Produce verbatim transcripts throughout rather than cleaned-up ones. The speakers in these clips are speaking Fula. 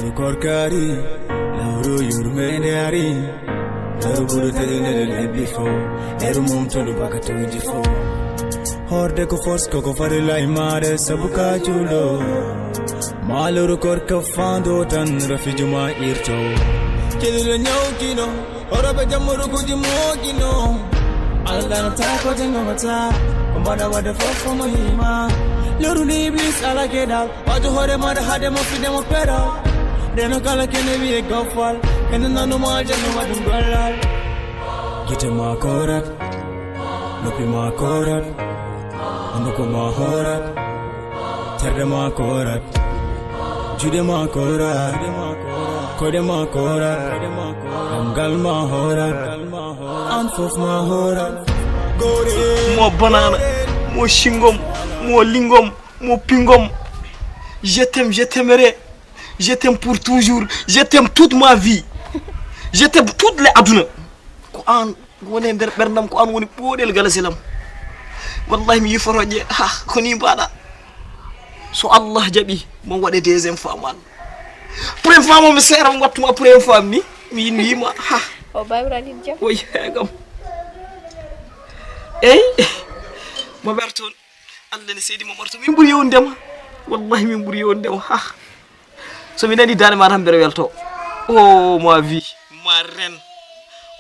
Korkari, lawru yurmende ari. Lawru buru tadi nele lebbi fo. Eru mum tulu baka tawji fo. Horde ko force ko ko fari lai mare sabuka julo. Maluru korka fando tan rafijuma irto. Kidule nyau kino. Orobe jamuru kuji mogino. Ala dana ta ko jengo mata. Kumbada wada fofo mo hima. Luru ni iblis ala kedal. Wajo hore mada hade mo fide mo pera. Deno kala kene wiye gofal. Kene nanu ma jeno wadun golal. Gite ma korat. Lopi ma korat. Hunduko ma horat. Terde ma korat. Jude ma korat. Kode ma korat. Gamgal ma horat. An fof ma horat. Gore. Mo banana, mo shingom, mo lingom, mo pingom. Je t'aime, je t'aimerai. Je t'aime pour toujours. Je t'aime toute ma vie. Je t'aime toute les aduna. Ko an woni e nder ɓerdam, ko an woni ɓooɗel galasilam. Wallahi mi yifoto je ha ko ni mbaɗa. So Allah jaɓi mo waɗe deuxième femme an. Première femme mi seera mo wattuma première femme ni. Mi yinmi yima ha. O bawi wurani jam. Oy hegam. Ey. Mo ɓerton. Allah ne seedi mo marto. Min ɓuri yewndema. Wallahi min ɓuri yewndema ha. So mi nani dande ma tan mbeɗa welto. Oh ma vie, ma reine,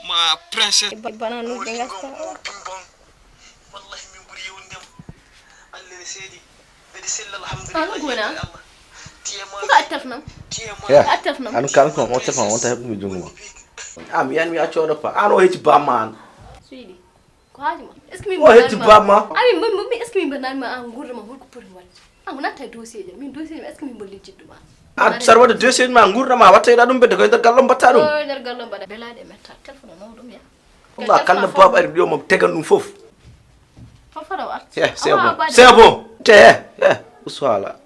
ma princesse. Bana no ɓe gasta. Wallahi min ɓuri yewndema. Allah ne seedi. Mbeɗa sella alhamdulillah. An gona. Nga attaf nam. Nga attaf nam. An kan ko mo tefa on ta hebmi jungo. Am yan mi accodo pa. An o heti bamma an. Suidi. Ko haaju ma? Est-ce que min o hetti bamma? Ami min min est-ce que min mbaɗnani ma an gurdama holko poti waɗde? An ko natta e dossier jam. Min dossier jam est-ce que min mbaɗi lijjitde ma? A sar waɗa dossier ma gurdama watta yiɗa ɗum bedde koye nder gallo mbatta ɗum. O nder gallo mbaɗa. Belaɗe metta téléphone o nawɗum ya. Wallah kala baba ari ɗo mom tegan ɗum fof. Foforo arti. Yeah, c'est bon. C'est bon. Te, eh, eh, uswala.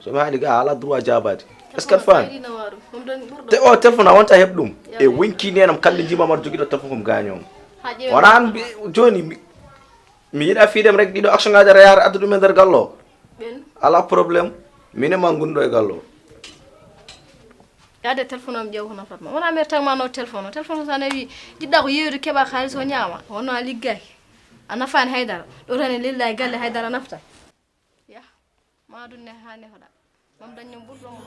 So mi haali ga ala droit jabaade. Est-ce que a faami? Te o téléphone a wonta heɓ ɗum. E wonki nenam kala jima mar jogiɗo téléphone kom gaño. Wona an mbi- joni mi- mi yiɗa fiidem rek ɗiɗo action ngaji aɗa yaara addu ɗum e nder gallo. Ala problème. Mine ma gunɗo e gallo. Yaade téléphone am ƴeew ko nafatma wona mer tagma no téléphone o téléphone o sa nawi jiɗɗa ko yeeyude keɓa xaalis o ñaama wonno a liggaki a nafaani haydara ɗo tan e lillahi galle haydara nafta. Yah, ma ɗum ne haa nehoɗa. Mam dañ ñoom ɓurɗo mo.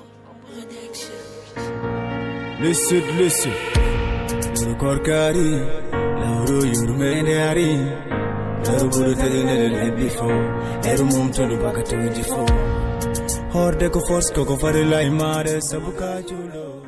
Listen, listen. Lewru koor kaari, lewru yurmeende ari. Lewru ɓuri teddude lebbi fof. Lewru mum tolu bakatuuji fof. Horde ko force koko fari lay maare sabu ka juulo.